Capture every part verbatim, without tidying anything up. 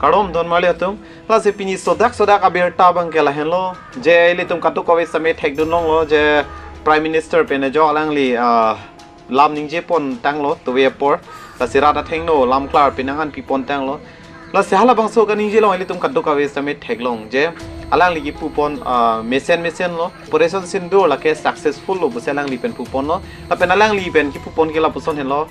Kardom don marli atum. Lasi pini sodak sodak abirta abangke lahenlo. Je ilitum kadokave sitame thekdun longlo je Prime Minister pen ajok alangli ah, lam ningje pon tanglo tuve apor. Lasi rat athengno lam klar penang an pi pon tanglo. Lasi halabangso kaningje along ilitum kadokave sitame theklong je alangli kipu pon ah, mesen mesen lo. Operation Sindoor lake successful lo pusi alangli pen pu ponlo. Lapen alangli pen kipu pon ke lapuson henlo.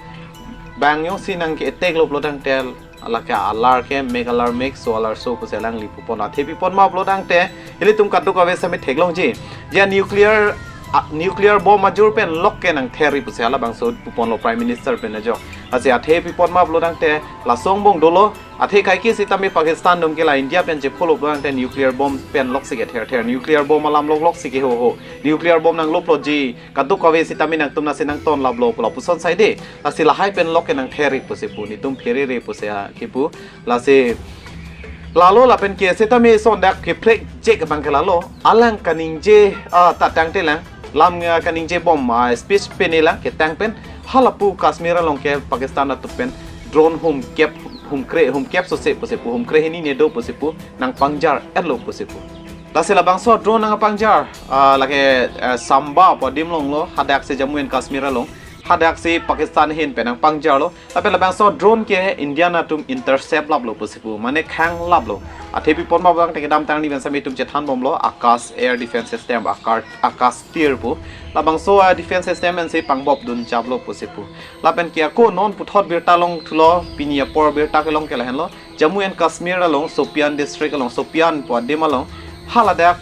Bang jongsi nang ke-attack lo pulo tangte lake alar ke mek alar mek, so alar so pusi alangli pu pon. Athe pi pon ma pulo tangte ilitum kadokave sitame theklongji. Je nuclear ah, nuclear bomb ajur pen lok ke nangther-ri pusi halabangso pu ponlo Prime Minister pen ajok. Lasi athe pi pon ma pulo tangte laso angbong dolo. Athe kaike sitame Pakistan atum ke la India pen chepho lo pulo tangte nuclear bomb pen loksi kether ther, nuclear bomb alam lok loksi keho ho. Nuclear bomb nanglo puloji, kadokave sitame nangtum nasi nangton laplo pu lapuson saide. Lasi lahai pen lok ke nangther-ri pusi pu, netum pherere pusi ah, kipu. Lasi lalo lapen ke sitame sondak keprekjek abangke lalo. Alang kaningje ah, ta tangte lang. Lam ah, kaningje bom ah, speech pen elang ketang pen. Halapu Kashmir along ke Pakistan atum pen drone humkep, humkre, humkep sose pusi pu, humkre hini ne do pusi pu, nangpangjar-etlo pusi pu. Lasi labangso drone nangpangjar ah, lake ah, Samba pu adim along lo, hadaksi Jammu and Kashmir along. Hadaksi Pakistan ahin pen nangpangjarlo. Lapen labangso drone ke Indian atum intercept laplo pusi pu, mane khang laplo. Athe pi pon ma pulo tangte kedamtang arni pen sitame itum chethan bomlo, Akash Air Defense System, Akar, Akash Tir pu. Labangso ah, defense system pensi pangbop dun chaplo pusi pu. Lapen ke ako non puthot birta longthulo, pini apor birta kelong ke lahenlo. Jammu and Kashmir along, Shopian district along, Shopian pu adim along, haladak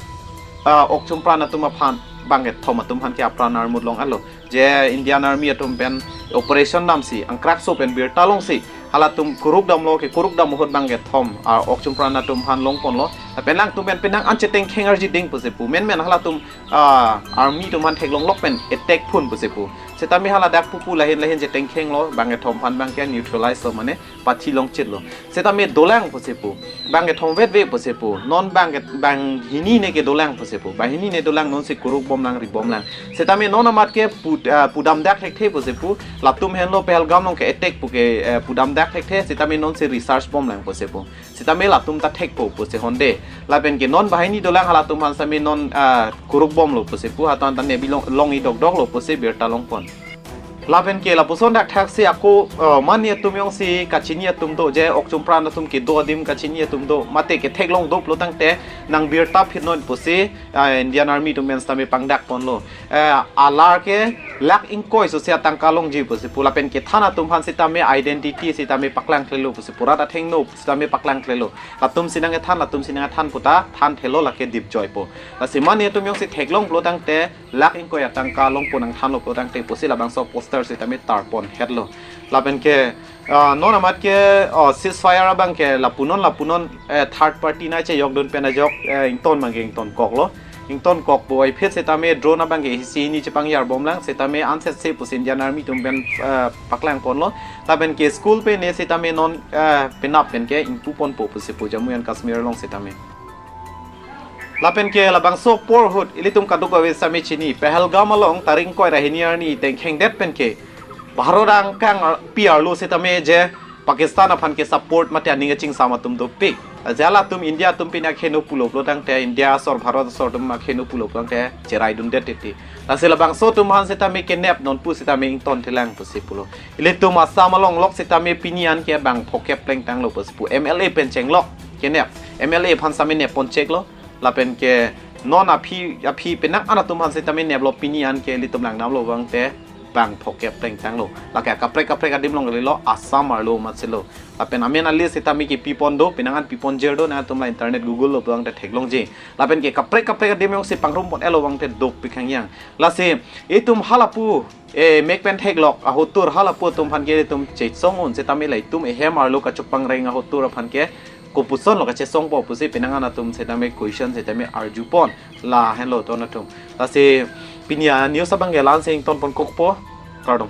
ah, okchum pran atum aphan bangkethom atum aphan ke apran armut long-etlo. Je Indian Army atum pen operation damsi, angkrakso pen birta longsi, halatum kuruk damlo, kekuruk dam ahut bangkethom ah, okchum pran atum aphan long ponlo. Lapen nangtum pen penang an chetengkheng arji ding pusi pu. Menmen halatum ah, army atum aphan theklong lok pen attack phun pusi pu. Sitame haladak pupu lahin lahin chetengkhenglo, bangkethom aphan bangke neutralize lo, mane pathi longchitlo. Sitame dolang pusi pu. Bangkethom vetve pusi pu. Non bangke, banghini ne ke dolang pusi pu. Banghini ne dolang, nonsi kuruk bomlang, ri bomlang. Sitame non amat ke pu, ah, pudamdak thekthe pusi pu. Latum henlo Pahalgam along ke-attack pu ke eh, pudamdak thekthe. Sitame nonsi research bomlang pusi pu. Sitame latum ta thekpo pusi honde. Lapen ke non banghini dolang, halatum aphan sitame non ah, kuruk bomlo pusi pu. Hatan tane bilong long-i dokdoklo pusi birta long pon. Lapen ke lapuson dak thaksi ako ah, mane atum jongsi kachini atum do, je okchum pran atum kedo adim kachini atum do, mate ketheklong do pulo tangte nang birta phit non pusi ah, Indian Army atum pen sitame pangdak ponlo. Eh, alar ke lakh ingkoi sose atangka longji pusi pu. Lapen kethan atum aphan sitame identity sitame paklangkle lo pusi pu. Rat athengno sitame paklangkle lo. Latumsi nangkethan, latumsi nangkethan pu ta thanthelo, lake dipjoi po. Lasi mane atum jongsi theklong pulo tangte lakh ingkoi atangka longpo, nangthanlo pulo tangte pusi labangso poster sitame tarpon hetlo. Lapen ke ah, non amat ke ah, ceasefire abangke lapunon lapunon eh, third party nai chejokdun pen ajok eh, ington abangke ingtonkoklo. Ingtonkok puvoiphit sitame drone abangke isi hini chepangjar bomlang, sitame ansetsi pusi Indian Army atum pen eh, paklang ponlo. Lapen ke school pen ne sitame non eh, penap pen ke ingpu ponpo pusi pu Jammu and Kashmir along sitame. Lapen ke labangso apor ahut ilitum kadokave sitame chini, Pahalgam along tarik ingkoi ra hini arni tengkhengdet pen ke Bharat angkang ar-, pi arlo sitame je Pakistan aphan ke support mate aning kachingsam atum dopik. Ajala atum India atum pine akheno pulo pulo tangte, India asor Bharat asor atum akheno pulo pulo tangte cherai dundet titi. Lasi labangso atum aphan sitame kenep non pu sitame ingtonthelang pusi pulo. Ilitum Assam along lok sitame pini an ke bang phokep plengtanglo pusi pu. M L A pen chenglok kenep. M L A aphan sitame nep poncheklo. Lapen ke non aphi aphi penang an atum aphan sitame neplo, pini an ke ilitum langdamlo abangte bang phokep plengtanglo. Lake kaprek kaprek adim along kalilo, Assam arlo amatsi lo. Lapen amen a-list sitame kepi pon do, penang an pi ponjir do, nangtum la internet Google lo abangte theklongji. Lapen ke kaprek kaprek adim jongsi pangrum pon-etlo abangte dopik hangyang. Lasi itum halapu eh, mek pen theklok ahotur halapu atum aphan ke itum chesong un sitame la itum ehem arlo kachopangreng ahotur aphan ke kopuson lo kachesongpo pusi penang an atum sitame question sitame arju pon, lahenlo ton atum. Lasi pini a-news abangke la-ansi ington ponkokpo. Kardom.